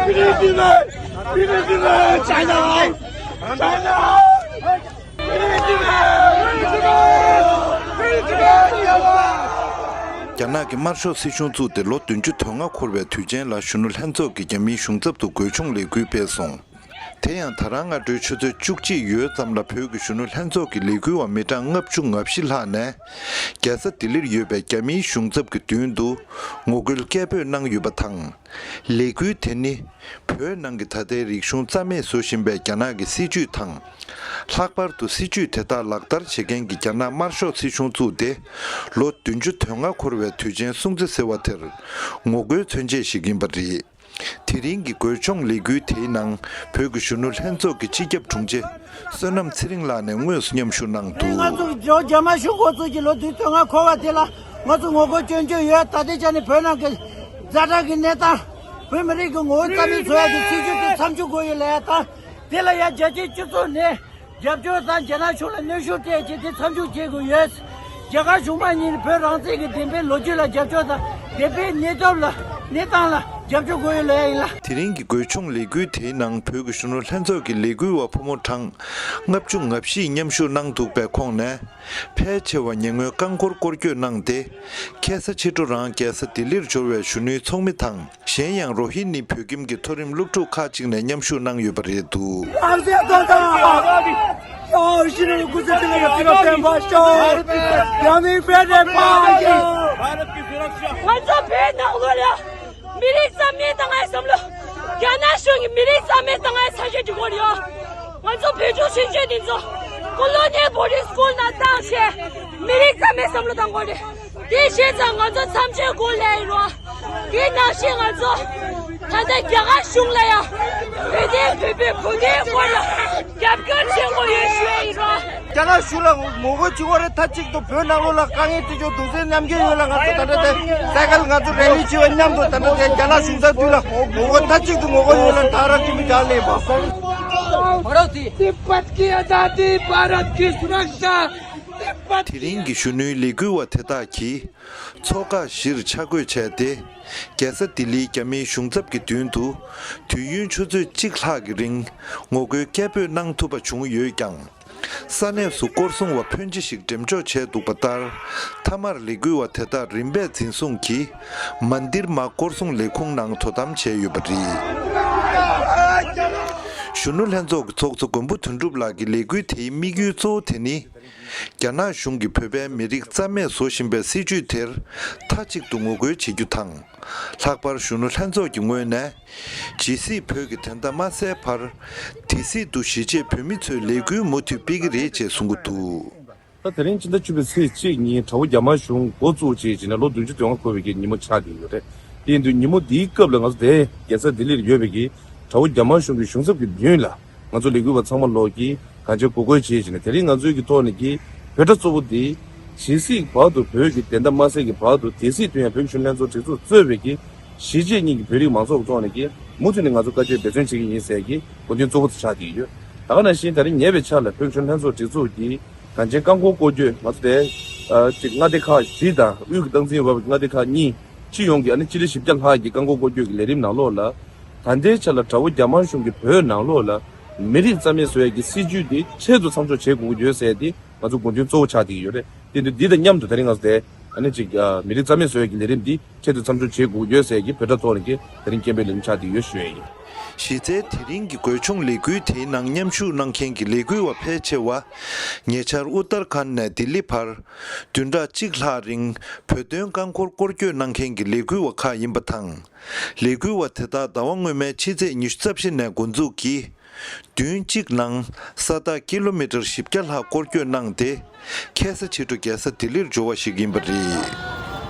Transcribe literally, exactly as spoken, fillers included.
རྒྱ་ནག་གི་དམར་ཤོག་སྲིད་གཞུང་བཙུགས་ཏེ་ལོ་བདུན་ཅུ་དོན་ལྔ་འཁོར་བའི་དུས་ཆེན་ལ་གཞོན་ནུ་ལྷན་ཚོགས་ཀྱིས་རྒྱ་མིའི་གཞུང་ཚབ་ཏུ་དགོས་སྐྱོང་ལས་འགུལ་སྤེལ་སོང་། དེ་ཡང་ད་རང་སྔ་དྲོའི་ཆུ་ཚོད་བཅུ་གཅིག་ཡོལ་ཙམ་ལ་བོད་ཀྱི་གཞོན་ནུ་ལྷན་ཚོགས་ཀྱི་ལས་འགུལ་བ་མི་གྲངས་ལྔ་བཅུ་ང་བཞི་ལྷག་ནས། རྒྱལ་ས་ལྡི་ལིར་ཡོད་པའི་རྒྱ་མིའི་གཞུང་ཚབ་ཀྱི་མདུན་དུ་ངོ་རྒོལ་སྐད་འབོད་གནང་ཡོད་པ་དང་། ལས་འགུལ་དེ་ནི་བོད་ནང་གི་ད་ལྟའི་རིག་གཞུང་རྩ་མེད་བཟོ་བཞིན་པའི་རྒྱ་ནག་གི་སྲིད་བྱུས་དང་། ལྷག་པར་དུ་སྲིད་བྱུས་དེ་དག་ལག་བསྟར་བྱེད་མཁན་གྱི་རྒྱ་ནག་དམར་ཤོག་སྲིད་གཞུང་བཙུགས་ཏེ་ལོ་བདུན་ཅུ་དོན་ལྔ་འཁོར་བའི་དུས་ཆེན་སྲུང་བརྩི་ཟེར་བ་དེར་ངོ་རྒོལ་མཚོན་ཆེད་ཞིག་ཡིན་པ་རེད། དེ་རིང་གི་རྒོལ་སྐྱོང་ལས་འགུལ་དེའི་ནང་བོད་ཀྱི་གཞོན་ནུ་ལྷན་ཚོགས་ཀྱི་སྤྱི་ཁྱབ་དྲུང་ཆེ་བསོད་ནམས་ཚེ་རིང་ལགས་ནས་དངོས་སུ་མཉམ་ཞུགས་གནང་འདུག། ང་ཚོ་ཇོ་རྒྱ་དམར་གཞུང་འགོ་བཙུགས་ཀྱི་ལོ་དུས་དོན་ལྔ་འཁོར་བ་དེ་ལ་ང་ཚོ་ངོ་རྒོལ་སྐྱོན་བརྗོད་ཡོད། ད་ལྟའི་ཆ་ནས་བོད་ནང་གི་ཛ་དྲག་གི་གནས་སྟངས། བོད་མི་རིགས་ཀྱི་ངོ་བོ་རྩ་མེད་བཟོ་ཡག་གི་སྲིད་བྱུས་དེ་མཚམས་འཇོག་དགོས་ཡོད་ལབ་ཡག་དང་། དེ་ལ་ཡང་རྒྱལ་སྤྱིའི་སྤྱི་ཚོགས་ནས་རྒྱབ་སྐྱོར་དང་རྒྱ་ནག་གཞུང་ལ་གནོན་ཤུགས་སྤྲད་ཅིང་དེ་མཚམས་འཇོག་བྱེད་དགོས་ཡོད། རྒྱ་གར་གཞུང་མང་གཉིས་ནི་བོད་རང་བཙན་གྱི་བདེན་པའི་ལོ་རྒྱུས་ལ་རྒྱབ་སྐྱོར་དང་བདེན་པའི་གནས་བབ་ལ་གནས་སྟངས་ལ་རྒྱབ་སྐྱོར་དགོས་ཡོད་ལབ་ཡག་ཡིན་ལ། དེ་རིང་གི་རྒོལ་སྐྱོང་ལས་འགུལ་དེའི་ནང་བོད་ཀྱི་གཞོན་ནུ་ལྷན་ཚོགས་ཀྱི་ལས་འགུལ་བ་ཕོ་མོ་གྲངས་ལྔ་བཅུ་ང་བཞི་མཉམ་ཞུགས་གནང་འདུག་པའི་ཁོངས་ནས། ཕལ་ཆེ་བ་ཉེ་སྔོན་རྐང་འཁོར་སྐོར་སྐྱོད་གནང་སྟེ། ཁ་སང་ཕྱི་དྲོ་རང་རྒྱལ་ས་ལྡི་ལིར་འབྱོར་བའི་གཞོན་ནུའི་ཚོགས་མི་དང་། གཞན་ཡང་རོ་ཧི་ནི་བོད་ཁྱིམ་གྱི་མཐོ་རིམ་སློབ་ཕྲུག་ཁག་ཅིག་ནས་མཉམ་ཞུགས་གནང་ཡོད་པ་རེད་འདུག། ང་ཚོ་བོད་ནང་ལོགས་ལ་མི་རིགས་རྩ་མེད་བཏང་ཡག་བསམ་བློ། རྒྱ་ནག་གཞུང་གིས་མི་རིགས་རྩ་མེད་བཏང་ཡག་ས་ཆ་འདི་སྐོར་ཡོད། ང་ཚོ་བོད་ཕྲུག་ཆུང་ཆུང་འདི་ཚོ་ཀོ་ལོ་ནི་ཡལ་བོར་ཌིང་སི་ཀུལ་ནང་བཏང་བྱས་མི་རིགས་རྩ་མེད་བསམ་བློ་བཏང་དགོས་རེད། དེ་བྱས་ཙང་ང་ཚོ་མཚམས་ཆད་དགོས་ལབ་ཡིན་རོ། དེ་ནང་བཞིན་ང་ཚོ་ད་ལྟ་རྒྱ་གར་གཞུང་ལ་ཡང་བོད་དོན་བོད་པའི་གོ་དོན་སྐོར་ལ་རྒྱབ་སྐྱོར་བྱེད་དགོས་ཡོད་ཞུ་ཡ་ཡིན་རོ། རྒྱ་ནག་གཞུང་ལ་ངོ་རྒོལ་བྱེད་དགོས་རེད། མཐའ་གཅིག་ཏུ་བོད་ནང་ལོགས་ལ་དཀའ་ངལ་འཕྲད་ཆོག་གདུང་སེམས་མཉམ་སྐྱེད་ཡོད་ལ། ང་ཚོ་ད་ལྟ་དེ་སའི་ཀལ་ང་ཚོ་རེ་ལི་བྱེད་པ་མཉམ་དུ་ད་ལྟ་དེ་རྒྱ་ནག་གཞུང་ཚབ་མདུན་ལ་ངོ་རྒོལ་མཐའ་གཅིག་ཏུ་ངོ་རྒོལ་ཡོད་ལ། ད་ར་ཀི་མི་ག་ལེ་བ། भारत की तिब्बत की आजादी, भारत की सुरक्षा, तिब्बत དེ་རིང་གི་གཞོན་ནུའི་ལས་འགུལ་བ་དེ་དག་གིས། མཚོ་འགག་བཞིར་ཆ་བགོས་བྱས་ཏེ། རྒྱལ་ས་ལྡི་ལིའི་རྒྱ་མིའི་གཞུང་ཚབ་ཀྱི་མདུན་དུ། དུས་ཡུན་ཆུ་ཚོད་གཅིག་ལྷག་གི་རིང་ངོ་རྒོལ་སྐད་འབོད་གནང་ཐུབ་པ་བྱུང་ཡོད་ཀྱང་། ས་གནས་སུ་སྐོར་སྲུང་བ་ཕོན་ཆེ་ཞིག་འགྲེམས་འཇོག་བྱས་འདུག་པ་ལྟར། མཐའ་མར་ལས་འགུལ་བ་དེ་དག་རིམ་པས་འཛིན་བཟུང་གིས། མན་དིར་མ་སྐོར་སྲུང་ལས་ཁུངས་ནང་དོ་དམ་བྱས་ཡོད་པ་རེད། གཞོན་ནུ་ལྷན་ཚོགས་ཀྱི་ཚོགས་གཙོ་མགོན་པོ་དོན་གྲུབ་ལགས་ཀྱིས་ལས་འགུལ་དེའི་དམིགས་ཡུལ་གཙོ་བོ་དེ་ནི། རྒྱ་ནག་གཞུང་གིས་བོད་པའི་མི་རིགས་རྩ་མེད་བཟོ་བཞིན་པའི་སྲིད་བྱུས་དེར་མཐའ་གཅིག་ཏུ་ངོ་རྒོལ་བྱེད་རྒྱུ་དང་། ལྷག་པར་གཞོན་ནུ་ལྷན་ཚོགས་ཀྱི་ངོས་ནས། ཇི་སྲིད་བོད་ཀྱི་བདེན་མཐའ་མ་གསལ་བར། དེ་སྲིད་དུ་གཞིས་བྱེས་བོད་མི་ཚོས་ལས་འགུལ་མུ་མཐུད་སྤེལ་གྱི་རེད་ཅེས་གསུང་གི་འདུག། ད་དེ་རིང་ཕྱི་ཟླ་བཅུ་པའི་ཚེས་གཅིག་ཉིན་དགྲ་བོ་རྒྱ་དམར་གཞུང་འགོ་བཙུགས་བྱས་བྱས་ནས་ལོ་བདུན་ཅུ་དོན་ལྔ་འཁོར་བའི་གི་ཉིན་མོ་ཆགས་བསྡད་ཡོད་རེད། དེ་ཡིན་དུས་ཉིན་མོ་འདིའི་སྐབས་ལ་ང་ཚོ་དེ་རྒྱལ་ས་ལྡི་ལིར་ཡོད་པའི་གི་དགྲ་བོ་རྒྱ་དམར་གཞུང་གི་གཞུང་ཚབ་ཀྱི་མདུན་ལ་ང་ཚོ་ལས་འགུལ་བ་ཚང་མ་ལོག་གིས་གང་ཅི་འགོག་རྒོལ་བྱས་བྱས་ནས། དེ་རིང་ང་ཚོའི་གི་ཐོག་ནས་ཀྱི་འབོད་སྒྲ་གཙོ་བོ་དེ། ཇི་སྲིད་བར་དུ་བོད་ཀྱི་བདེན་མཐའ་མ་གསལ་གྱི་བར་དུ། དེ་སྲིད་དུ་ཡང་བོད་ཀྱི་གཞོན་ནུ་ལྷན་ཚོགས་སྒྲིག་འཛུགས་གཙོས་པའི་གི་གཞིས་བྱེས་གཉིས་ཀྱི་བོད་རིགས་མང་ཚོགས་ཀྱི་ཐོག་ནས་ཀྱི་མུ་མཐུད་ནས་ང་ཚོ་བཀའ་ཆོས་འབད་བརྩོན་བྱེད་ཀྱི་ཡིན་ཟེར་གྱི་དགོངས་དོན་གཙོ་བོ་དེ་ཆགས་བསྡད་ཀྱི་ཡོད། ད་ག་ནང་བཞིན་དེ་རིང་ཉེ་བའི་ཆར་ལ་བོད་ཀྱི་གཞོན་ནུ་ལྷན་ཚོགས་སྒྲིག་འཛུགས་ཀྱིས་གངས་ཅན་རྐང་འཁོར་སྐོར་སྐྱོད། ང་ཚོ་དེ་ཨ་ཅིག་མངའ་སྡེ་ཁག་བཞི་དང་དབུས་ཀྱི་སྟངས་འཛིན་འོག་པའི་མངའ་སྡེ་ཁག་གཉིས། སྤྱི་ཡོངས་ཀྱི་ཨ་ནི་སྤྱི་ལེ་བཞི་བརྒྱ་ལྷག་གི་རྐང་འཁོར་སྐོར་སྐྱོད་ཀྱི་ལས་རིམ་ནང་ལོགས་ལ། ད་ལྟའི་ཆ་ལ་དགྲ་བོ་རྒྱ་དམར་གཞུང་གིས་བོད་ནང་ལོགས་ལ་མི་རིགས་རྩ་མེད་བཟོ་ཡག་གི་སྲིད་བྱུས་དེ་འཕྲལ་དུ་མཚམས་འཇོག་བྱེད་དགོས་ཀྱི་ཡོད་ཟེར་ཏེ་ང་ཚོ་དགོངས་དོན་གཙོ་བོ་ཆགས་བསྡད་ཀྱི་ཡོད་རེད། དེ་དུས་འདི་དང་མཉམ་དུ་དེ་རིང་ང་ཚོ་དེ་ཨ་ནི་ཅིག་ཨ་མི་རིགས་རྩ་མེད་བཟོ་ཡག་གི་ལས་རིམ་འདི་འཕྲལ་དུ་མཚམས་འཇོག་བྱེད་དགོས་ཀྱི་ཡོད་ཟེར་གྱི་འབོད་སྒྲ་ཐོག་ནས་ཀྱི་དེ་རིང་སྐད་འབོད་ལས་རིམ་ཆགས་བསྡད་ཡོད་ཞུ་ཡ་ཡིན། གཞི་རྩའི་དེ་རིང་གི་རྒོལ་སྐྱོང་ལས་འགུལ་དེའི་ནང་མཉམ་ཞུགས་གནང་མཁན་གྱི་ལས་འགུལ་བ་ཕལ་ཆེ་བ། ཉེ་ཆར་ཨུ་ཏར་ཁཱན་ནས་ལྡི་ལི་བར་བདུན་ཕྲག་གཅིག་ལྷག་རིང་བོད་དོན་རྐང་འཁོར་སྐོར་སྐྱོད་གནང་མཁན་གྱི་ལས་འགུལ་བ་ཁག་ཡིན་པ་དང་། ལས་འགུལ་བ་དེ་དག་ཟླ་བ་སྔོན་མའི་ཕྱི་ཚེས་ཉི་ཤུ་རྩ་བཞི་ནས་འགོ་འཛུགས་ཀྱིས། བདུན་གཅིག་ནང་ས་ཐག་ཀི་ལོ་མི་ཊར་བཞི་བརྒྱ་ལྷག་སྐོར་སྐྱོད་གནང་སྟེ། ཁ་སང་ཕྱི་དྲོ་རྒྱལ་ས་ལྡི་ལིར་འབྱོར་བ་ཞིག་ཡིན་པ་རེད།